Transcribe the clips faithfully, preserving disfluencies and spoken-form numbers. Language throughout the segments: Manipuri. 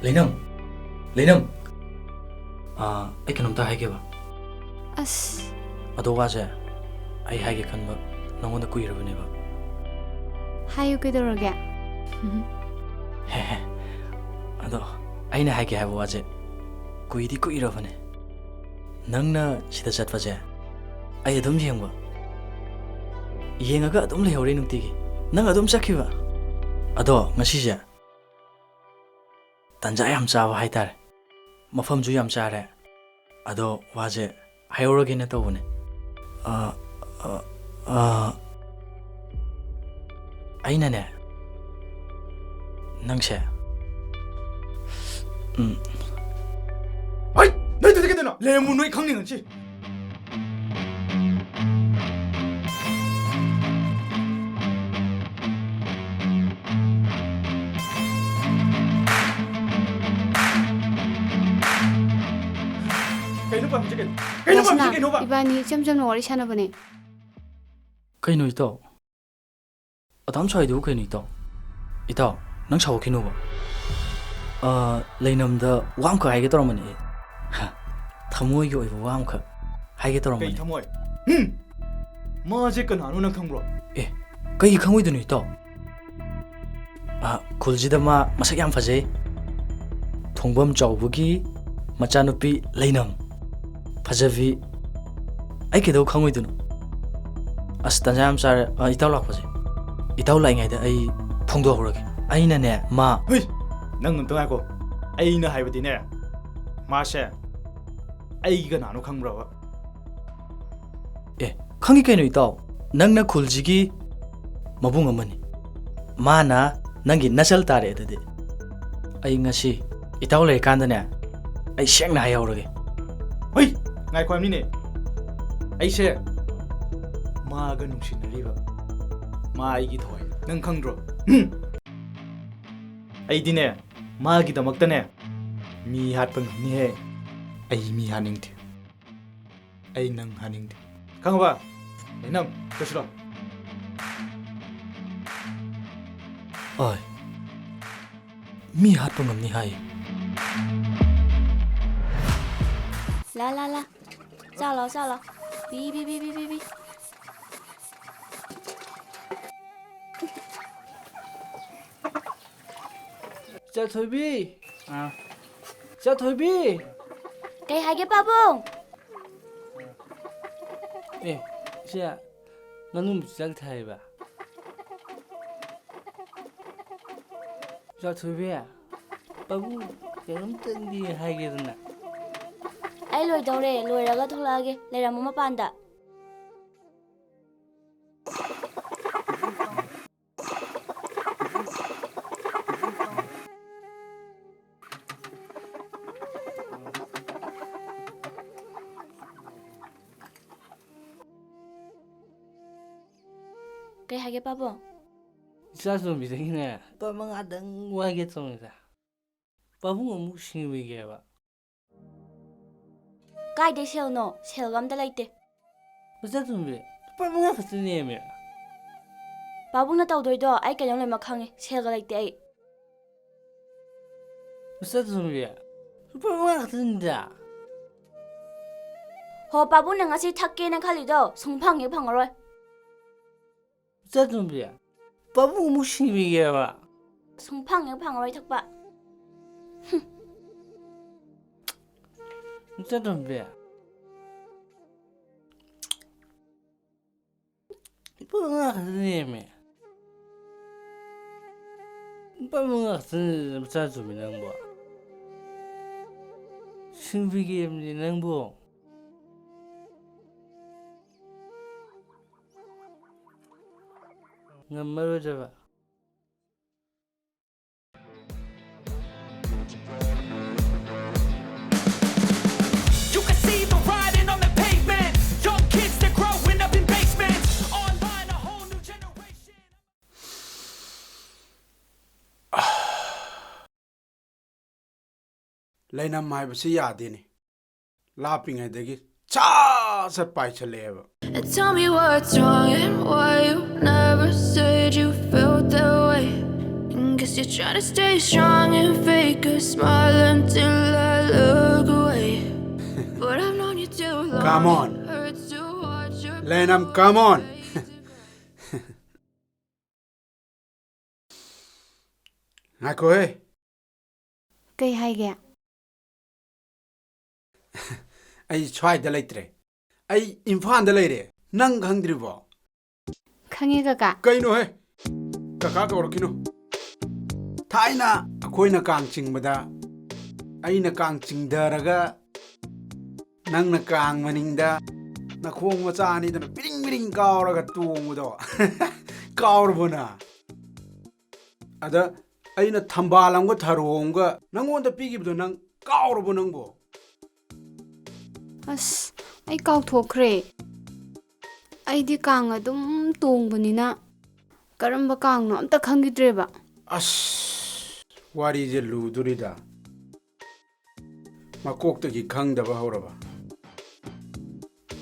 ꯂꯩꯅꯝ, ꯂꯩꯅꯝ, ꯑꯥ, ꯑꯩ ꯀꯩꯅꯣꯝꯇ ꯍꯥꯏꯒꯦꯕ꯫ ꯑꯁ꯫ ꯑꯗꯣ ꯋꯥꯁꯦ ꯑꯩ ꯍꯥꯏꯒꯦ ꯈꯟꯕ ꯅꯉꯣꯟꯗ ꯀꯨꯏꯔꯕꯅꯦꯕ꯫ ꯍꯥꯏꯌꯨ, ꯀꯩꯗꯧꯔꯒꯦ? ꯍꯦ ꯍꯦ꯫ ꯑꯗꯣ ꯑꯩꯅ ꯍꯥꯏꯒꯦ ꯍꯥꯏꯕ ꯋꯥꯁꯦ ꯀꯨꯏꯗꯤ ꯀꯨꯏꯔꯕꯅꯦ꯫ ꯅꯪꯅ ꯁꯤꯗ ꯆꯠꯄꯁꯦ ꯑꯩ ꯑꯗꯨꯝ ꯌꯦꯡꯕ꯫ ꯌꯦꯡꯉꯒ ꯑꯗꯨꯝ ꯂꯩꯍꯧꯔꯦ ꯅꯨꯡꯇꯤꯒꯤ꯫ ꯅꯪ ꯑꯗꯨꯝ ꯆꯠꯈꯤꯕ꯫ ꯑꯗꯣ ꯉꯁꯤꯁꯦ ꯇꯟꯖꯥ ꯌꯥꯝ ꯆꯥꯕ ꯍꯥꯏꯇꯥꯔꯦ꯫ ꯃꯐꯝꯁꯨ ꯌꯥꯝ ꯆꯥꯔꯦ꯫ ꯑꯗꯣ ꯋꯥꯁꯦ ꯍꯥꯏꯍꯧꯔꯒꯦꯅ ꯇꯧꯕꯅꯦ꯫ ꯑ, ꯑ, ꯑ, ꯑꯩꯅꯅꯦ, ꯅꯪꯁꯦ, ꯎꯝ꯫ ꯍꯩ! ꯅꯣꯏ ꯑꯗꯨꯗꯤ ꯀꯩꯗꯧꯅꯣ? ꯂꯩꯔꯝꯃꯨ, ꯅꯣꯏ ꯈꯪꯅꯤꯡꯉꯟꯁꯤ꯫ ꯀꯩꯅꯣ ꯄꯥꯝꯃꯤꯁꯦ ꯀꯩꯅꯣ? ꯀꯩꯅꯣ ꯄꯥꯝꯃꯤꯁꯦ ꯀꯩꯅꯣꯕ? ꯏꯕꯥꯅꯤ ꯏꯆꯝ ꯆꯝꯅ ꯋꯥꯔꯤ ꯁꯥꯟꯅꯕꯅꯦ꯫ ꯀꯩꯅꯣ ꯏꯇꯥꯎ? ꯑꯗꯥꯝ ꯁꯥꯎꯏꯗꯨꯕꯨ ꯀꯩꯅꯣ ꯏꯇꯥꯎ? ꯏꯇꯥꯎ, ꯅꯪ ꯁꯥꯎꯈꯤꯅꯣꯕ꯫ ꯑ, ꯂꯩꯅꯝꯗ ꯋꯥ ꯑꯃꯈꯛ ꯍꯥꯏꯒꯦ ꯇꯧꯔꯝꯕꯅꯦ ꯑꯩ꯫ ꯍ, ꯊꯃꯣꯏꯒꯤ ꯑꯣꯏꯕ ꯋꯥ ꯑꯃꯈꯛ ꯍꯥꯏꯒꯦ ꯀꯩ ꯇꯧꯔꯝꯕꯅꯦ꯫ ꯊꯃꯣꯏ? ꯍꯨꯝ! ꯃꯥꯁꯦ ꯀꯅꯥꯅꯣ ꯅꯪ ꯈꯪꯕ꯭ꯔꯣ? ꯑꯦ, ꯀꯩꯒꯤ ꯈꯪꯉꯣꯏꯗꯣꯏꯅꯣ ꯏꯇꯥꯎ? ꯑ, ꯈꯨꯜꯁꯤꯗ ꯃꯥ ꯃꯁꯛ ꯌꯥꯝ ꯐꯖꯩ, ꯊꯣꯡꯕꯝ ꯆꯥꯎꯕꯒꯤ ꯃꯆꯥꯅꯨꯄꯤ ꯂꯩꯅꯝ꯫ ꯐꯖꯕꯤ꯫ ꯑꯩ ꯀꯩꯗꯧ ꯈꯪꯉꯣꯏꯗꯣꯏꯅꯣ? ꯑꯁ, ꯇꯟꯖꯥ ꯌꯥꯝ ꯆꯥꯔꯦ꯫ ꯑ, ꯏꯇꯥꯎ ꯂꯥꯛꯄꯁꯦ꯫ ꯏꯇꯥꯎ ꯂꯥꯛꯏꯉꯩꯗ ꯑꯩ ꯐꯣꯡꯗꯣꯛꯍꯧꯔꯒꯦ꯫ ꯑꯩꯅꯅꯦ, ꯃꯥ ꯍꯨꯏ! ꯅꯪ ꯑꯝꯇ ꯉꯥꯏꯈꯣ꯫ ꯑꯩꯅ ꯍꯥꯏꯕꯗꯤꯅꯦ, ꯃꯥꯁꯦ ꯑꯩ ꯀꯅꯥꯅꯣ ꯈꯪꯕ꯭ꯔꯕ? ꯑꯦ, ꯈꯪꯉꯤ ꯀꯩꯅꯣ ꯏꯇꯥꯎ꯫ ꯅꯪꯅ ꯈꯨꯜꯁꯤꯒꯤ ꯃꯕꯨꯡ ꯑꯃꯅꯤ꯫ ꯃꯥꯅ ꯅꯪꯒꯤ ꯅꯆꯜ ꯇꯥꯔꯦ ꯑꯗꯨꯗꯤ꯫ ꯑꯩ ꯉꯁꯤ ꯏꯇꯥꯎ ꯂꯩꯔꯀꯥꯟꯗꯅꯦ, ꯑꯩ ꯁꯦꯡꯅ ꯍꯥꯏꯍꯧꯔꯒꯦ꯫ ꯍꯨꯏ! ꯉꯥꯏꯈꯣ ꯍꯥꯏꯕꯅꯤꯅꯦ꯫ ꯑꯩꯁꯦ ꯃꯥꯒ ꯅꯨꯡꯁꯤꯅꯔꯤꯕ꯫ ꯃꯥ ꯑꯩꯒꯤ ꯊꯋꯥꯏꯅꯤ꯫ ꯅꯪ ꯈꯪꯗ꯭ꯔꯣ? ꯍꯨꯝ! ꯑꯩꯗꯤꯅꯦ, ꯃꯥꯒꯤꯗꯃꯛꯇꯅꯦ, ꯃꯤ ꯍꯥꯠꯄ ꯉꯝꯅꯤꯍꯦ꯫ ꯑꯩ ꯃꯤ ꯍꯥꯠꯅꯤꯡꯗꯦ꯫ ꯑꯩ ꯅꯪ ꯍꯥꯠꯅꯤꯡꯗꯦ꯫ ꯈꯪꯉꯕ? ꯂꯩꯅꯝ, ꯆꯠꯁꯤꯔꯣ? ꯑꯣꯏ꯫ ꯃꯤ ꯍꯥꯠꯄ ꯉꯝꯅꯤ ꯍꯥꯏ꯫ ꯂꯥ, ꯂꯥ, ꯂꯥ꯫ ꯆꯥ ꯂꯥꯎ, ꯆꯥ ꯂꯥꯎ꯫ ꯄꯤ, ꯄꯤ, ꯄꯤ, ꯄꯤ, ꯄꯤ, ꯄꯤ꯫ ꯏꯆꯥ ꯊꯣꯏꯕꯤ꯫ ꯑꯥ꯫ ꯏꯆꯥ ꯊꯣꯏꯕꯤ꯫ ꯀꯩ ꯍꯥꯏꯒꯦ, ꯄꯥꯕꯨꯡ? ꯑꯦ, ꯏꯆꯦ, ꯉꯥꯅꯨ ꯃꯆꯤꯟꯖꯥꯛ ꯊꯥꯏꯕ꯫ ꯏꯆꯥ ꯊꯣꯏꯕꯤ, ꯄꯥꯕꯨꯡ ꯀꯩꯅꯣꯝꯇꯪꯗꯤ ꯍꯥꯏꯒꯦꯗꯅ꯫ ꯑꯩ ꯂꯣꯏꯗꯧꯔꯦ, ꯂꯣꯏꯔꯒ ꯊꯣꯛꯂꯛꯑꯒꯦ, ꯂꯩꯔꯝꯃꯣ ꯃꯄꯥꯟꯗ꯫ ꯀꯩ ꯍꯥꯏꯒꯦ, ꯄꯥꯕꯨꯡ? ꯏꯆꯥ ꯇꯣꯝꯕꯤꯗꯒꯤꯅꯦ ꯂꯨꯄꯥ ꯃꯉꯥꯗꯪ ꯋꯥꯏꯒꯦ ꯇꯧꯅꯤꯗ꯫ ꯄꯥꯕꯨꯡ ꯑꯃꯨꯛ ꯁꯤꯡꯕꯤꯒꯦꯕ꯫ ꯀꯥꯏꯗꯩ ꯁꯦꯜꯅꯣ? ꯁꯦꯜꯒ ꯑꯝꯇ ꯂꯩꯇꯦ꯫ ꯃꯆꯥꯇꯣꯝꯕꯤ, ꯂꯨꯄꯥ ꯃꯉꯥ ꯈꯛꯇꯅꯦꯃꯤ꯫ ꯄꯥꯕꯨꯡꯅ ꯇꯧꯗꯣꯏꯗꯣ ꯑꯩ ꯀꯩꯅꯣꯝ ꯂꯣꯏꯅꯃꯛ ꯈꯪꯉꯦ꯫ ꯁꯦꯜꯒ ꯂꯩꯇꯦ ꯑꯩ꯫ ꯃꯆꯥꯇꯣꯝꯕꯤ, ꯂꯨꯄꯥ ꯃꯉꯥ ꯈꯛꯇꯅꯤꯗ꯫ ꯍꯣ, ꯄꯥꯕꯨꯡꯅ ꯉꯁꯤ ꯊꯛꯀꯦꯅ ꯈꯜꯂꯤꯗꯣ ꯁꯨꯡꯐꯪ ꯍꯦꯛ ꯐꯪꯉꯔꯣꯏ꯫ ꯏꯆꯥꯇꯣꯝꯕꯤ, ꯄꯥꯕꯨꯡ ꯑꯃꯨꯛ ꯁꯤꯕꯤꯒꯦꯕ꯫ ꯁꯨꯡꯐꯪ ꯍꯦꯛ ꯐꯪꯉꯔꯣꯏ ꯊꯛꯄ꯫ ꯍꯨꯝ꯫ ꯏꯆꯥꯇꯣꯝꯕꯤ꯫ ꯂꯨꯄꯥ ꯃꯉꯥ ꯈꯛꯇꯅꯦꯃꯤ꯫ ꯂꯨꯄꯥ ꯃꯉꯥ ꯈꯛꯇꯅꯤ ꯃꯆꯥꯇꯣꯝꯕꯤ ꯅꯪꯕꯣ꯫ ꯁꯤꯡꯕꯤꯒꯦꯝꯅꯤ ꯅꯪꯕꯣ꯫ ꯉꯝꯃꯔꯣꯏꯗꯕ꯫ You can see the writing on the pavement. Young kids, they're growing up in basements. Online, a whole new generation. ꯂꯩꯅꯝ ꯍꯥꯏꯕꯁꯤ ꯌꯥꯗꯦꯅꯦ꯫ ꯂꯥꯞꯄꯤꯉꯩꯗꯒꯤ ꯁꯥ ꯁꯠ ꯄꯥꯏꯁꯜꯂꯛꯑꯦꯕ꯫ And tell me what's wrong and why you never said you felt that way. And You try to stay strong and fake a smile until I look away. But I've known you too long. Come on. It hurts to watch your Lenam, come on. Ngakoi. Kei haige? ꯑꯩ ꯁ꯭ꯋꯥꯏꯗ ꯂꯩꯇ꯭ꯔꯦ꯫ ꯑꯩ ꯏꯝꯐꯥꯜꯗ ꯂꯩꯔꯦ꯫ ꯅꯪ ꯈꯪꯗ꯭ꯔꯤꯕꯣ? ꯈꯪꯉꯦ, ꯀꯀꯥ꯫ ꯀꯩꯅꯣꯍꯦ? ꯀꯀꯥ ꯀꯧꯔꯛꯈꯤꯅꯣ꯫ ꯊꯥꯏꯅ ꯑꯩꯈꯣꯏꯅ ꯀꯥꯡ ꯆꯤꯡꯕꯗ, ꯑꯩꯅ ꯀꯥꯡ ꯆꯤꯡꯊꯔꯒ, ꯅꯪꯅ ꯀꯥꯡ ꯃꯅꯤꯡꯗ ꯅꯈꯣꯡ ꯃꯆꯥ ꯑꯅꯤꯗꯨꯅ ꯕꯤꯔꯤꯡ ꯕꯤꯔꯤꯡ ꯀꯥꯎꯔꯒ ꯇꯣꯡꯕꯗꯣ꯫ ꯀꯥꯎꯔꯕꯣ ꯅꯪ? ꯑꯗ ꯑꯩꯅ ꯊꯝꯕꯥꯜ ꯑꯃꯒ ꯊꯔꯣ ꯑꯃꯒ ꯅꯪꯉꯣꯟꯗ ꯄꯤꯈꯤꯕꯗꯣ ꯅꯪ ꯀꯥꯎꯔꯕꯣ ꯅꯪꯕꯣ? ꯑꯁ, ꯑꯩ ꯀꯥꯎꯊꯣꯛꯈ꯭ꯔꯦ꯫ ꯑꯩꯗꯤ ꯀꯥꯡ ꯑꯗꯨꯝ ꯇꯣꯡꯕꯅꯤꯅ ꯀꯔꯝꯕ ꯀꯥꯡꯅꯣ ꯑꯝꯇ ꯈꯪꯈꯤꯗ꯭ꯔꯦꯕ꯫ ꯑꯁ, ꯋꯥꯔꯤꯁꯦ ꯂꯨꯗꯣꯔꯤꯗ꯫ ꯃꯀꯣꯛꯇꯒꯤ ꯈꯪꯗꯕ ꯍꯧꯔꯕ?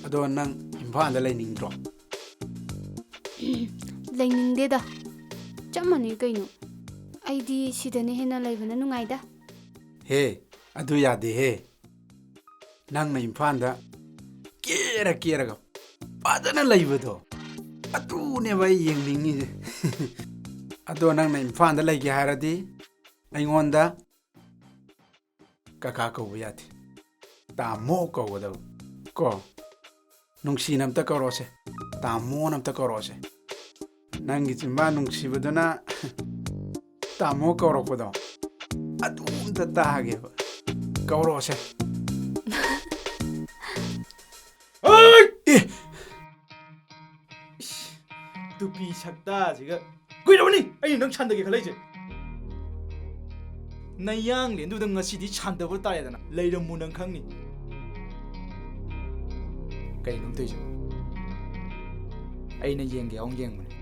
ꯑꯗꯣ ꯅꯪ ꯏꯝꯐꯥꯜꯗ ꯂꯩꯅꯤꯡꯗ꯭ꯔꯣ? ꯂꯩꯅꯤꯡꯗꯦꯗ꯫ ꯆꯞ ꯃꯥꯟꯅꯩ ꯀꯩꯅꯣ꯫ ꯑꯩꯗꯤ ꯁꯤꯗꯅ ꯍꯦꯟꯅ ꯂꯩꯕꯅ ꯅꯨꯡꯉꯥꯏꯗ꯫ ꯍꯦ, ꯑꯗꯨ ꯌꯥꯗꯦꯍꯦ꯫ ꯅꯪꯅ ꯏꯝꯐꯥꯜꯗ ꯀꯦꯔ ꯀꯦꯔꯒ ꯐꯖꯅ ꯂꯩꯕꯗꯣ, ꯑꯗꯨꯅꯦꯕ ꯑꯩ ꯌꯦꯡꯅꯤꯡꯉꯤꯁꯦ꯫ ꯑꯗꯣ ꯅꯪꯅ ꯏꯝꯐꯥꯜꯗ ꯂꯩꯒꯦ ꯍꯥꯏꯔꯗꯤ ꯑꯩꯉꯣꯟꯗ ꯀꯀꯥ ꯀꯧꯕ ꯌꯥꯗꯦ, ꯇꯥꯃꯣ ꯀꯧꯒꯗꯕ ꯀꯣ꯫ ꯅꯨꯡꯁꯤꯅ ꯑꯝꯇ ꯀꯧꯔꯛꯑꯣꯁꯦ, ꯇꯥꯃꯣꯅ ꯑꯝꯇ ꯀꯧꯔꯛꯑꯣꯁꯦ꯫ ꯅꯪꯒꯤ ꯆꯤꯟꯕꯥꯟ ꯅꯨꯡꯁꯤꯕꯗꯨꯅ ꯇꯥꯃꯣ ꯀꯧꯔꯛꯄꯗꯣ ꯑꯗꯨ ꯑꯝꯇ ꯇꯥꯒꯦꯕ꯫ ꯀꯧꯔꯛꯑꯣꯁꯦ꯫ ꯑꯩ! ꯑꯦ! ꯏꯁ, ꯇꯨꯄꯤ ꯁꯛꯇꯥꯁꯤꯒ꯫ ꯀꯨꯏꯔꯕꯅꯤ ꯑꯩꯅ ꯅꯪ ꯁꯥꯟꯗꯒꯦ ꯈꯜꯂꯛꯏꯁꯦ꯫ ꯅꯌꯥꯡꯂꯦꯟꯗꯨꯗ ꯉꯁꯤꯗꯤ ꯁꯥꯟꯗꯕ ꯇꯥꯔꯦꯗꯅ꯫ ꯂꯩꯔꯝꯃꯨ, ꯅꯪ ꯈꯪꯅꯤ꯫ ꯀꯩꯅꯣ ꯇꯧꯔꯤꯁꯦ? ꯑꯩꯅ ꯌꯦꯡꯒꯦ ꯌꯥꯎꯅ ꯌꯦꯡꯕꯅꯦ꯫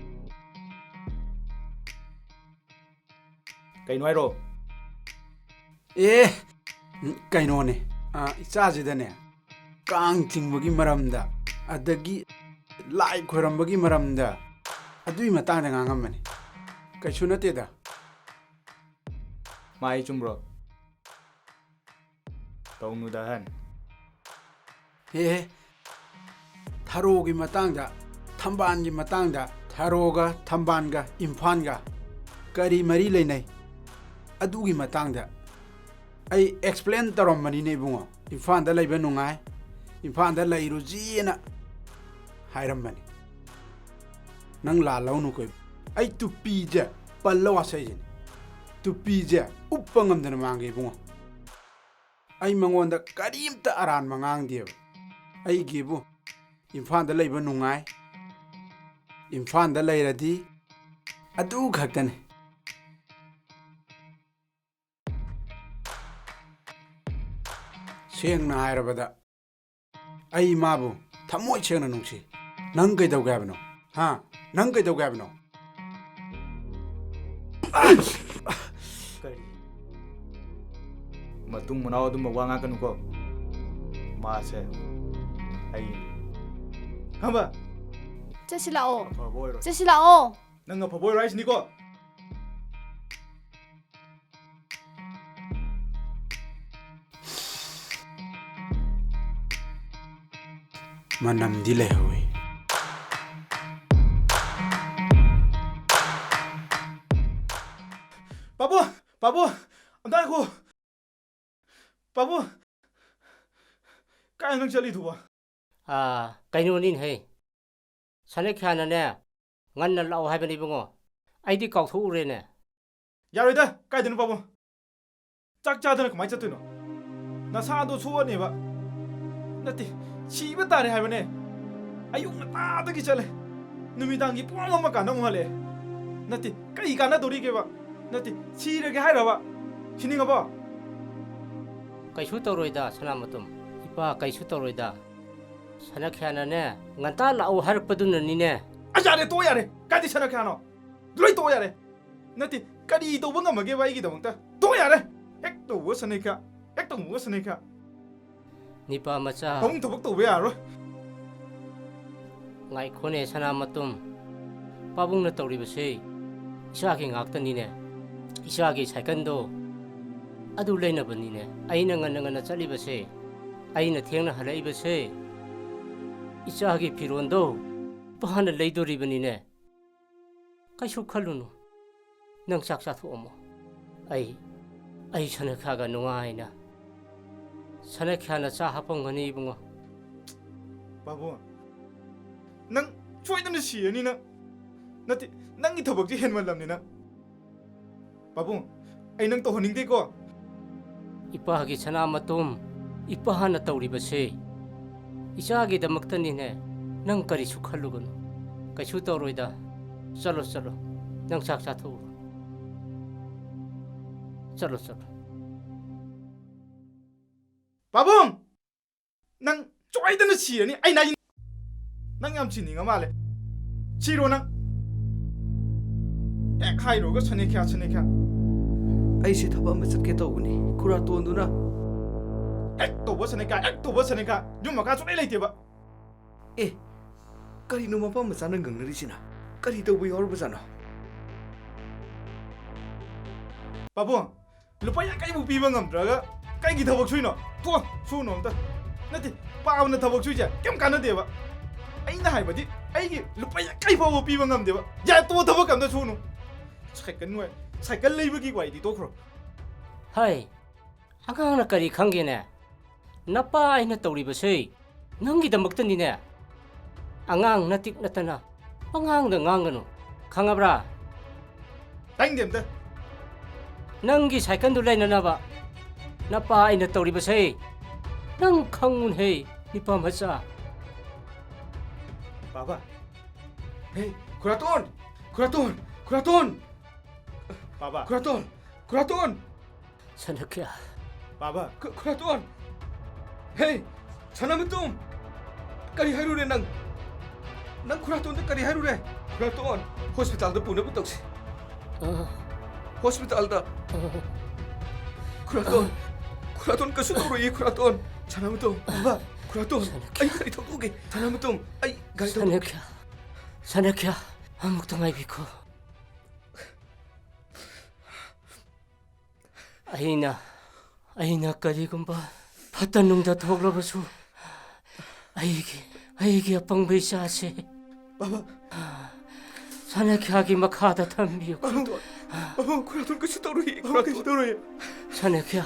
ꯀꯩꯅꯣ ꯍꯥꯏꯔꯣ? ꯑꯦ, ꯀꯩꯅꯣꯅꯦ, ꯑ, ꯏꯆꯥꯁꯤꯗꯅꯦ, ꯀꯥꯡ ꯆꯤꯡꯕꯒꯤ ꯃꯔꯝꯗ, ꯑꯗꯒꯤ ꯂꯥꯏ ꯈꯣꯏꯔꯝꯕꯒꯤ ꯃꯔꯝꯗ, ꯑꯗꯨꯒꯤ ꯃꯇꯥꯡꯗ ꯉꯥꯡꯉꯝꯕꯅꯤ꯫ ꯀꯩꯁꯨ ꯅꯠꯇꯦꯗ꯫ ꯃꯥꯏ ꯆꯨꯝꯕ꯭ꯔꯣ? ꯇꯧꯅꯨꯗ, ꯑꯍꯟ꯫ ꯍꯦ, ꯍꯦ꯫ ꯊꯔꯣꯒꯤ ꯃꯇꯥꯡꯗ, ꯊꯝꯕꯥꯜꯒꯤ ꯃꯇꯥꯡꯗ, ꯊꯔꯣꯒ ꯊꯝꯕꯥꯜꯒ ꯏꯝꯐꯥꯜꯒ ꯀꯔꯤ ꯃꯔꯤ ꯂꯩꯅꯩ? ꯑꯗꯨꯒꯤ ꯃꯇꯥꯡꯗ ꯑꯩ explain ꯇꯧꯔꯝꯕꯅꯤꯅꯦ ꯏꯕꯨꯡꯉꯣ꯫ ꯏꯝꯐꯥꯜꯗ ꯂꯩꯕ ꯅꯨꯡꯉꯥꯏ, ꯏꯝꯐꯥꯜꯗ ꯂꯩꯔꯨꯁꯤꯅ ꯍꯥꯏꯔꯝꯕꯅꯤ꯫ ꯅꯪ ꯂꯥꯜꯍꯧꯅꯨꯀꯣ꯫ ꯑꯩ ꯇꯨꯄꯤꯁꯦ ꯄꯜꯂ ꯋꯥꯁꯛꯏꯁꯤꯅꯤ꯫ ꯇꯨꯄꯤꯁꯦ ꯎꯞꯄ ꯉꯝꯗꯅ ꯃꯥꯡꯒꯦ ꯏꯕꯨꯡꯉꯣ꯫ ꯑꯩ ꯃꯉꯣꯟꯗ ꯀꯔꯤꯝꯇ ꯑꯔꯥꯟꯕ ꯉꯥꯡꯗꯦꯕ꯫ ꯑꯩꯒꯤꯕꯨ ꯏꯝꯐꯥꯜꯗ ꯂꯩꯕ ꯅꯨꯡꯉꯥꯏ, ꯏꯝꯐꯥꯜꯗ ꯂꯩꯔꯗꯤ ꯑꯗꯨ ꯈꯛꯇꯅꯤ꯫ ꯁꯦꯡꯅ ꯍꯥꯏꯔꯕꯗ, ꯑꯩ ꯃꯥꯕꯨ ꯊꯃꯣꯏ ꯁꯦꯡꯅ ꯅꯨꯡꯁꯤ꯫ ꯅꯪ ꯀꯩꯗꯧꯒꯦ ꯍꯥꯏꯕꯅꯣ? ꯍꯥ? ꯅꯪ ꯀꯩꯗꯧꯒꯦ ꯍꯥꯏꯕꯅꯣ? ꯀꯔꯤ? ꯃꯇꯨꯡ ꯃꯅꯥꯎ ꯑꯗꯨꯝꯕ ꯋꯥ ꯉꯥꯡꯀꯅꯨꯀꯣ꯫ ꯃꯥꯁꯦ ꯑꯩ ꯈꯪꯕ? ꯆꯠꯁꯤ ꯂꯥꯛꯑꯣ꯫ ꯑꯐꯕ ꯑꯣꯏꯔꯣꯏ꯫ ꯆꯠꯁꯤ ꯂꯥꯛꯑꯣ꯫ ꯅꯪ ꯑꯐꯕ ꯑꯣꯏꯔꯣꯏ ꯍꯥꯏꯁꯤꯅꯤꯀꯣ꯫ ꯃꯅꯝꯗꯤ ꯂꯩꯍꯧꯋꯤ꯫ ꯄꯥꯕꯨꯡ! ꯄꯥꯕꯨꯡ! ꯑꯝꯇ ꯉꯥꯏꯈꯣ! ꯄꯥꯕꯨꯡ! ꯀꯥꯏ ꯅꯪ ꯆꯠꯂꯤꯗꯨꯕꯣ? ꯑꯥ, ꯀꯩꯅꯣꯅꯤꯅꯦꯍꯦ꯫ ꯁꯅꯈ꯭ꯌꯥꯅꯅꯦ, ꯉꯟꯅ ꯂꯥꯛꯑꯣ ꯍꯥꯏꯕꯅꯤ ꯏꯕꯨꯡꯉꯣ꯫ ꯑꯩꯗꯤ ꯀꯥꯎꯊꯣꯛꯎꯔꯦꯅꯦ꯫ ꯌꯥꯔꯣꯏꯗ, ꯀꯥꯏꯗꯅꯣ ꯄꯥꯕꯨꯡ? ꯆꯥꯛ ꯆꯥꯗꯅ ꯀꯃꯥꯏꯅ ꯆꯠꯇꯣꯏꯅꯣ? ꯅꯁꯥꯗꯣ ꯁꯣꯛꯑꯅꯦꯕ꯫ ꯅꯠꯇꯦ, ꯁꯤꯕ ꯇꯥꯔꯦ ꯍꯥꯏꯕꯅꯦ꯫ ꯑꯌꯨꯛ ꯉꯟꯇꯥꯗꯒꯤ ꯆꯠꯂꯦ, ꯅꯨꯃꯤꯗꯥꯡꯒꯤ ꯄꯨꯡ ꯑꯃ ꯀꯥꯟꯗ ꯑꯃꯨꯛ ꯍꯜꯂꯛꯑꯦ꯫ ꯅꯠꯇꯦ, ꯀꯔꯤ ꯀꯥꯟꯅꯗꯧꯔꯤꯒꯦꯕ? ꯅꯠꯇꯦ, ꯁꯤꯔꯒꯦ ꯍꯥꯏꯔꯕ? ꯁꯤꯅꯤꯡꯉꯕꯣ? ꯀꯩꯁꯨ ꯇꯧꯔꯣꯏꯗ, ꯁꯅꯥꯃꯇꯨꯝ꯫ ꯏꯄꯥ, ꯀꯩꯁꯨ ꯇꯧꯔꯣꯏꯗ꯫ ꯁꯅꯈ꯭ꯌꯥꯅꯅꯦ, ꯉꯟꯇꯥ ꯂꯥꯛꯑꯣ ꯍꯥꯏꯔꯛꯄꯗꯨꯅꯅꯤꯅꯦ꯫ ꯑꯁ, ꯌꯥꯔꯦ, ꯇꯣꯛꯑꯣ, ꯌꯥꯔꯦ꯫ ꯀꯥꯏꯗꯩ ꯁꯅꯈ꯭ꯌꯥꯅꯣ? ꯂꯣꯏ ꯇꯣꯛꯑꯣ, ꯌꯥꯔꯦ꯫ ꯅꯠꯇꯦ, ꯀꯔꯤ ꯇꯧꯕ ꯉꯝꯃꯒꯦꯕ ꯑꯩꯒꯤꯗꯃꯛꯇ? ꯇꯣꯛꯑꯣ, ꯌꯥꯔꯦ꯫ ꯍꯦꯛ ꯇꯧꯕꯒ ꯁꯅꯈ꯭ꯌꯥ, ꯍꯦꯛ ꯇꯧꯕꯒ ꯁꯅꯈ꯭ꯌꯥ꯫ ꯅꯤꯄꯥ ꯃꯆꯥ꯫ ꯄꯥꯕꯨꯡ ꯊꯕꯛ ꯇꯧꯕ ꯌꯥꯔꯔꯣꯏ꯫ ꯉꯥꯏꯈꯣꯅꯦ, ꯁꯅꯥꯃꯇꯨꯝ꯫ ꯄꯥꯕꯨꯡꯅ ꯇꯧꯔꯤꯕꯁꯤ ꯏꯆꯥꯒꯤ ꯉꯥꯛꯇꯅꯤꯅꯦ꯫ ꯏꯆꯥꯒꯤ ꯁꯥꯏꯀꯜꯗꯣ ꯑꯗꯨ ꯂꯩꯅꯕꯅꯤꯅꯦ ꯑꯩꯅ ꯉꯟꯅ ꯉꯟꯅ ꯆꯠꯂꯤꯕꯁꯦ, ꯑꯩꯅ ꯊꯦꯡꯅ ꯍꯜꯂꯛꯏꯕꯁꯦ꯫ ꯏꯆꯥꯒꯤ ꯐꯤꯔꯣꯟꯗꯣ ꯏꯄꯥꯅ ꯂꯩꯗꯣꯔꯤꯕꯅꯤꯅꯦ꯫ ꯀꯩꯁꯨ ꯈꯜꯂꯨꯅꯨ, ꯅꯪ ꯆꯥꯛ ꯆꯥꯊꯣꯛꯑꯝꯃꯣ꯫ ꯑꯩ, ꯑꯩ ꯁꯅꯈ꯭ꯌꯥꯒ ꯅꯨꯡꯉꯥꯏꯅ, ꯁꯅꯈ꯭ꯌꯥꯅ ꯆꯥ ꯍꯥꯞꯄꯝꯒꯅꯤ ꯏꯕꯨꯡꯉꯣ꯫ ꯄꯥꯕꯨꯡ, ꯅꯪ ꯁꯣꯏꯗꯅ ꯁꯤꯔꯅꯤ ꯅꯪ꯫ ꯅꯠꯇꯦ, ꯅꯪꯒꯤ ꯊꯕꯛꯁꯤ ꯍꯦꯟꯃꯜꯂꯝꯅꯤ ꯅꯪ꯫ ꯄꯥꯕꯨꯡ, ꯑꯩ ꯅꯪ ꯇꯧꯍꯟꯅꯤꯡꯗꯦꯀꯣ꯫ ꯏꯄꯥꯒꯤ ꯁꯅꯥꯃꯇꯨꯝ, ꯏꯄꯥꯅ ꯇꯧꯔꯤꯕꯁꯦ ꯏꯆꯥꯒꯤꯗꯃꯛꯇꯅꯤꯅꯦ꯫ ꯅꯪ ꯀꯔꯤꯁꯨ ꯈꯜꯂꯨꯒꯅꯨ, ꯀꯩꯁꯨ ꯇꯧꯔꯣꯏꯗ꯫ ꯆꯠꯂꯣ, ꯆꯠꯂꯣ, ꯅꯪ ꯆꯥꯛ ꯆꯥꯊꯣꯛꯎꯔꯣ꯫ ꯆꯠꯂꯣ, ꯆꯠꯂꯣ꯫ ꯄꯥꯕꯨꯡ! ꯅꯪ ꯁꯣꯏꯗꯅ ꯁꯤꯔꯅꯤ꯫ ꯑꯩꯅ ꯍꯥꯏꯁꯤ, ꯅꯪ ꯌꯥꯝ ꯁꯤꯅꯤꯡꯉ ꯃꯥꯜꯂꯦ꯫ ꯁꯤꯔꯣ ꯅꯪ꯫ ꯍꯦꯛ ꯍꯥꯏꯔꯨꯔꯒ ꯁꯅꯦꯈ꯭ꯌꯥ, ꯁꯅꯦꯈ꯭ꯌꯥ꯫ ꯑꯩꯁꯦ ꯊꯕꯛ ꯑꯃ ꯆꯠꯀꯦ ꯇꯧꯕꯅꯤ, ꯈꯨꯔꯥꯇꯣꯟꯗꯨꯅ꯫ ꯍꯦꯛ ꯇꯧꯕ ꯁꯅꯦꯈ꯭ꯌꯥ, ꯍꯦꯛ ꯇꯧꯕ ꯁꯅꯦꯈ꯭ꯌꯥ꯫ ꯌꯨꯝ ꯃꯈꯥ ꯁꯨꯡꯂꯩ ꯂꯩꯇꯦꯕ꯫ ꯑꯦ, ꯀꯔꯤꯅꯣ ꯃꯄꯥ ꯃꯆꯥꯅ ꯉꯪꯅꯔꯤꯁꯤꯅ? ꯀꯔꯤ ꯇꯧꯕ ꯌꯥꯎꯔꯕꯖꯥꯠꯅꯣ? ꯄꯥꯕꯨꯡ, ꯂꯨꯄꯥ ꯌꯥꯡꯈꯩꯕꯨ ꯄꯤꯕ ꯉꯝꯗ꯭ꯔꯒ ꯀꯩꯒꯤ ꯊꯕꯛ ꯁꯨꯏꯅꯣ? ꯊꯣꯛꯑꯣ, ꯁꯨꯅꯣ ꯑꯝꯇ꯫ ꯅꯠꯇꯦ, ꯄꯥꯕꯅ ꯊꯕꯛ ꯁꯨꯏꯁꯦ ꯀꯩꯝ ꯀꯥꯟꯅꯗꯦꯕ꯫ ꯑꯩꯅ ꯍꯥꯏꯕꯗꯤ ꯑꯩꯒꯤ ꯂꯨꯄꯥ ꯌꯥꯡꯈꯩ ꯐꯥꯎꯕ ꯄꯤꯕ ꯉꯝꯗꯦꯕ꯫ ꯌꯥꯔꯦ, ꯇꯣꯛꯑꯣ, ꯊꯕꯛ ꯑꯝꯇ ꯁꯨꯅꯨ꯫ ꯁꯥꯏꯀꯜ ꯅꯨꯡꯉꯥꯏ-, ꯁꯥꯏꯀꯜ ꯂꯩꯕꯒꯤ ꯋꯥꯔꯤꯗꯤ ꯇꯣꯛꯈ꯭ꯔꯣ꯫ ꯍꯩ, ꯑꯉꯥꯡꯅ ꯀꯔꯤ ꯈꯪꯒꯦꯅꯦ? ꯅꯄꯥ ꯑꯩꯅ ꯇꯧꯔꯤꯕꯁꯦ ꯅꯪꯒꯤꯗꯃꯛꯇꯅꯤꯅꯦ꯫ ꯑꯉꯥꯡ ꯅꯇꯤꯛ ꯅꯠꯇꯅ ꯄꯉꯥꯡꯗ ꯉꯥꯡꯒꯅꯨ, ꯈꯪꯉꯕ꯭ꯔꯥ? ꯇꯥꯏꯅꯤꯡꯗꯦ ꯑꯝꯇ꯫ ꯅꯪꯒꯤ ꯁꯥꯏꯀꯜꯗꯨ ꯂꯩꯅꯅꯕ ꯅꯄꯥ ꯑꯩꯅ ꯇꯧꯔꯤꯕꯁꯦ ꯅꯪ ꯈꯪꯉꯨꯅꯍꯦ, ꯅꯤꯄꯥ ꯃꯆꯥ꯫ ꯕꯥꯕꯥ꯫ ꯍꯦ, ꯈꯨꯔꯥꯇꯣꯟ! ꯈꯨꯔꯥꯇꯣꯟ! ꯈꯨꯔꯥꯇꯣꯟ! ꯕꯥꯕꯥ꯫ ꯈꯨꯔꯥꯇꯣꯟ! ꯈꯨꯔꯥꯇꯣꯟ! ꯁꯅꯈ꯭ꯌꯥ꯫ ꯕꯥꯕꯥ꯫ ꯈꯨ-, ꯈꯨꯔꯥꯇꯣꯟ! ꯍꯦ! ꯁꯅꯥꯃꯇꯣꯝ! ꯀꯔꯤ ꯍꯥꯏꯔꯨꯔꯦ ꯅꯪ? ꯅꯪ ꯈꯨꯔꯥꯇꯣꯟꯗ ꯀꯔꯤ ꯍꯥꯏꯔꯨꯔꯦ? ꯈꯨꯔꯥꯇꯣꯟ! ꯍꯣꯁꯄꯤꯇꯥꯜꯗ ꯄꯨꯅꯕ ꯇꯧꯁꯤ꯫ ꯑ꯫ ꯍꯣꯁꯄꯤꯇꯥꯜꯗ꯫ ꯑ꯫ ꯈꯨꯔꯥꯇꯣꯟ! ꯈꯨꯔꯥꯇꯣꯟ ꯀꯩꯁꯨ ꯇꯧꯔꯣꯏꯌꯦ, ꯈꯨꯔꯥꯇꯣꯟ! ꯁꯅꯥꯃꯇꯣꯝ! ꯕꯥꯕꯥ! ꯈꯨꯔꯥꯇꯣꯟ! ꯁꯅꯈ꯭ꯌꯥ꯫ ꯑꯩ ꯒꯥꯔꯤ ꯊꯧꯗꯣꯛꯀꯦ꯫ ꯁꯅꯈ꯭ꯌꯥ꯫ ꯁꯅꯈ꯭ꯌꯥ! ꯁꯅꯈ꯭ꯌꯥ! ꯑꯃꯨꯛꯇ ꯉꯥꯏꯕꯤꯈꯣ꯫ ꯑꯩꯅ ꯑꯩꯅ ꯀꯔꯤꯒꯨꯝꯕ ꯐꯠꯇ ꯅꯨꯡꯗ ꯊꯣꯛꯂꯕꯁꯨ, ꯑꯩꯒꯤ, ꯑꯩꯒꯤ ꯑꯄꯪꯕ ꯏꯆꯥꯁꯦ ꯕꯥꯕꯥ꯫ ꯁꯅꯥꯈ꯭ꯌꯥꯒꯤ ꯃꯈꯥꯗ ꯊꯝꯕꯤꯌꯨ꯫ ꯕꯥꯕꯥ, ꯕꯥꯕꯥ, ꯈꯨꯔꯥꯇꯣꯟ ꯀꯩꯁꯨ ꯇꯧꯔꯣꯏꯌꯦ, ꯕꯥꯕꯥ, ꯈꯨꯔꯥꯇꯣꯟ꯫ ꯀꯩꯁꯨ ꯇꯧꯔꯣꯏꯌꯦ꯫ ꯁꯅꯥꯈ꯭ꯌꯥ,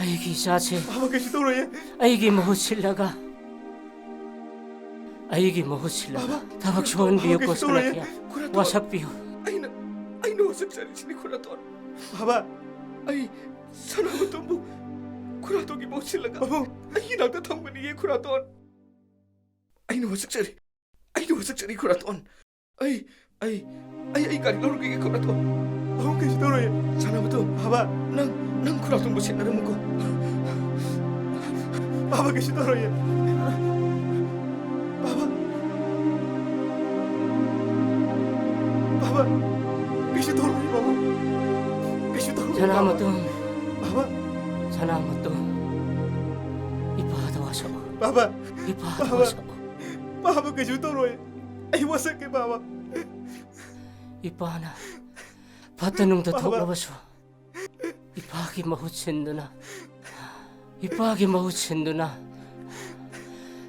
ꯑꯩꯒꯤ ꯏꯆꯥꯁꯦ ꯕꯥꯕꯥ, ꯀꯩꯁꯨ ꯇꯧꯔꯣꯏꯌꯦ꯫ ꯑꯩꯒꯤ ꯃꯍꯨꯠ ꯁꯤꯜꯂꯒ, ꯑꯩꯒꯤ ꯃꯍꯨꯠ ꯁꯤꯜꯂꯒ ꯕꯥꯕꯥ, ꯊꯕꯛ ꯕꯥꯕꯥ, ꯁꯨꯍꯟꯕꯤꯌꯨꯀꯣ, ꯀꯩꯁꯨ ꯇꯧꯔꯣꯏꯌꯦ꯫ ꯁꯅꯥꯈ꯭ꯌꯥ꯫ ꯈꯨꯔꯥꯇꯣꯟ꯫ ꯋꯥꯁꯛꯄꯤꯌꯨ꯫ ꯑꯩꯅ, ꯑꯩꯅ ꯋꯥꯁꯛꯆꯔꯤꯁꯤꯅꯤ, ꯈꯨꯔꯥꯇꯣꯟ꯫ ꯕꯥꯕꯥ, ꯑꯩ ꯁꯅꯥꯃꯇꯣꯝꯕꯨ ꯈꯨꯔꯥꯇꯣꯟꯒꯤ ꯃꯍꯨꯠ ꯁꯤꯜꯂꯒ ꯕꯥꯕꯥ, ꯑꯩꯒꯤ ꯅꯥꯛꯇ ꯊꯝꯒꯅꯤꯌꯦ, ꯈꯨꯔꯥꯇꯣꯟ꯫ ꯑꯩꯅ ꯋꯥꯁꯛꯆꯔꯤ꯫ ꯑꯩꯅ ꯋꯥꯁꯛꯆꯔꯤ, ꯈꯨꯔꯥꯇꯣꯟ꯫ ꯑꯩ, ꯑꯩ, ꯑꯩ, ꯑꯩ ꯒꯥꯔꯤ ꯂꯧꯔꯨꯈꯤꯒꯦ, ꯈꯨꯔꯥꯇꯣꯟ꯫ ꯕꯥꯕꯥ, ꯀꯩꯁꯨ ꯇꯧꯔꯣꯏꯌꯦ꯫ ꯁꯅꯥꯃꯇꯣꯝ, ꯕꯥꯕꯥ, ꯅꯪ, ꯅꯪ ꯈꯨꯔꯥꯇꯣꯟꯕꯨ ꯁꯦꯟꯅꯔꯝꯃꯨꯀꯣ꯫ ꯕꯥꯕꯥ, ꯀꯩꯁꯨ ꯇꯧꯔꯣꯏꯌꯦ꯫ ꯕꯥꯕꯥ꯫ ꯕꯥꯕꯥ, ꯀꯩꯁꯨ ꯇꯧꯔꯣꯏꯌꯦ, ꯕꯥꯕꯥ꯫ ꯀꯩꯁꯨ ꯇꯧꯔꯣꯏꯌꯦ, ꯕꯥꯕꯥ꯫ ꯁꯅꯥꯃꯇꯣꯝ꯫ ꯕꯥꯕꯥ꯫ ꯁꯅꯥꯃꯇꯣꯝ꯫ ꯏꯄꯥꯗ ꯋꯥꯁꯛꯑꯣ꯫ ꯕꯥꯕꯥ꯫ ꯏꯄꯥꯗ ꯕꯥꯕꯥ꯫ ꯋꯥꯁꯛꯑꯣ꯫ ꯕꯥꯕꯥ, ꯀꯩꯁꯨ ꯇꯧꯔꯣꯏ꯫ ꯑꯩ ꯋꯥꯁꯛꯀꯦ, ꯕꯥꯕꯥ꯫ ꯏꯄꯥꯅ ꯐꯠꯇ ꯅꯨꯡꯗ ꯕꯥꯕꯥ꯫ ꯊꯣꯛꯂꯕꯁꯨ, ꯏꯄꯥꯒꯤ ꯃꯍꯨꯠ ꯁꯤꯟꯗꯨꯅ, ꯏꯄꯥꯒꯤ ꯃꯍꯨꯠ ꯁꯤꯟꯗꯨꯅ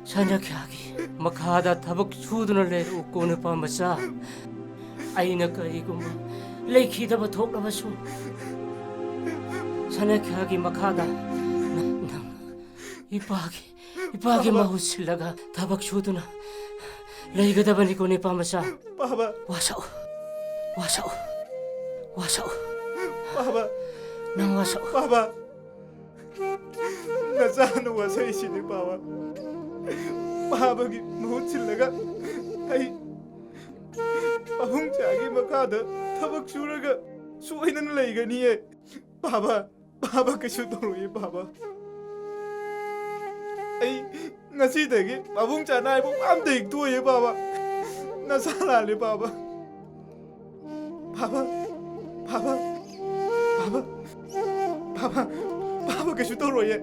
ꯁꯅꯥꯈ꯭ꯌꯥꯒꯤ ꯃꯈꯥꯗ ꯊꯕꯛ ꯁꯨꯗꯨꯅ ꯂꯩꯔꯛꯎꯀꯣ, ꯅꯨꯄꯥ ꯃꯆꯥ꯫ ꯑꯩꯅ ꯀꯔꯤꯒꯨꯝꯕ ꯂꯩꯈꯤꯗꯕ ꯊꯣꯛꯂꯕꯁꯨ, ꯁꯅꯥꯈ꯭ꯌꯥꯒꯤ ꯃꯈꯥꯗ ꯅꯪ, ꯅꯪ ꯏꯄꯥꯒꯤ, ꯏꯄꯥꯒꯤ ꯕꯥꯕꯥ꯫ ꯃꯍꯨꯠ ꯁꯤꯜꯂꯒ ꯊꯕꯛ ꯁꯨꯗꯨꯅ ꯂꯩꯒꯗꯕꯅꯤꯀꯣ, ꯅꯨꯄꯥ ꯃꯆꯥ꯫ ꯕꯥꯕꯥ꯫ ꯋꯥꯁꯛꯎ, ꯋꯥꯁꯛꯎ, ꯋꯥꯁꯛꯎ꯫ ꯕꯥꯕꯥ꯫ ꯅꯪ ꯋꯥꯁꯛꯎ꯫ ꯕꯥꯕꯥ꯫ ꯅꯆꯥꯅ ꯋꯥꯁꯛꯏꯁꯤꯅꯤ, ꯕꯥꯕꯥ꯫ ꯕꯥꯕꯥꯒꯤ ꯃꯍꯨꯠ ꯁꯤꯜꯂꯒ ꯑꯩ ꯄꯥꯕꯨꯡꯆꯥꯒꯤ ꯃꯈꯥꯗ ꯊꯕꯛ ꯁꯨꯔꯒ ꯁꯣꯏꯗꯅ ꯂꯩꯒꯅꯤꯌꯦ꯫ ꯕꯥꯕꯥ, ꯕꯥꯕꯥ, ꯀꯩꯁꯨ ꯇꯧꯔꯣꯏꯌꯦ, ꯕꯥꯕꯥ꯫ ꯑꯩ ꯉꯁꯤꯗꯒꯤ ꯄꯥꯕꯨꯡꯆꯥꯅ ꯍꯥꯏꯕ ꯋꯥ ꯑꯝꯇ ꯍꯦꯛ ꯇꯣꯛꯑꯣꯏꯌꯦ, ꯕꯥꯕꯥ꯫ ꯅꯁꯥ ꯂꯥꯜꯂꯦ, ꯕꯥꯕꯥ꯫ ꯕꯥꯕꯥ, ꯕꯥꯕꯥ, ꯕꯥꯕꯥ, ꯕꯥꯕꯥ, ꯕꯥꯕꯥ, ꯀꯩꯁꯨ ꯇꯧꯔꯣꯏꯌꯦ꯫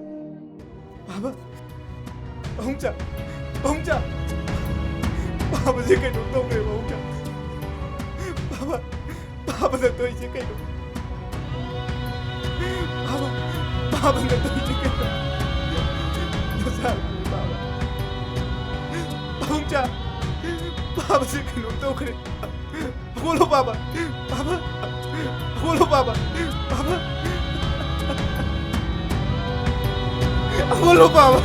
ꯕꯥꯕꯥ, ꯄꯥꯕꯨꯡꯆꯥ, ꯄꯥꯕꯨꯡꯆꯥ, ꯕꯥꯕꯥꯁꯦ ꯀꯩꯅꯣꯝ ꯇꯧꯈ꯭ꯔꯦ, ꯄꯥꯕꯨꯡꯆꯥ꯫ ꯕꯥꯕꯥ, ꯕꯥꯕꯥꯅ ꯇꯧꯔꯤꯁꯦ ꯀꯩꯅꯣ? ꯕꯥꯕꯥ, ꯄꯥꯕꯅ ꯇꯧꯔꯤꯁꯦ ꯀꯩꯅꯣ? ꯅꯆꯥꯅꯨꯄꯤ ꯄꯥꯕ꯫ ꯄꯥꯕꯨꯡꯆꯥ, ꯄꯥꯕꯁꯦ ꯀꯩꯅꯣꯝ ꯇꯧꯈ꯭ꯔꯦ꯫ ꯍꯧꯒꯠꯂꯣ ꯄꯥꯕ꯫ ꯄꯥꯕ꯫ ꯍꯧꯒꯠꯂꯣ ꯄꯥꯕ꯫ ꯄꯥꯕ꯫ ꯍꯧꯒꯠꯂꯣ ꯄꯥꯕ꯫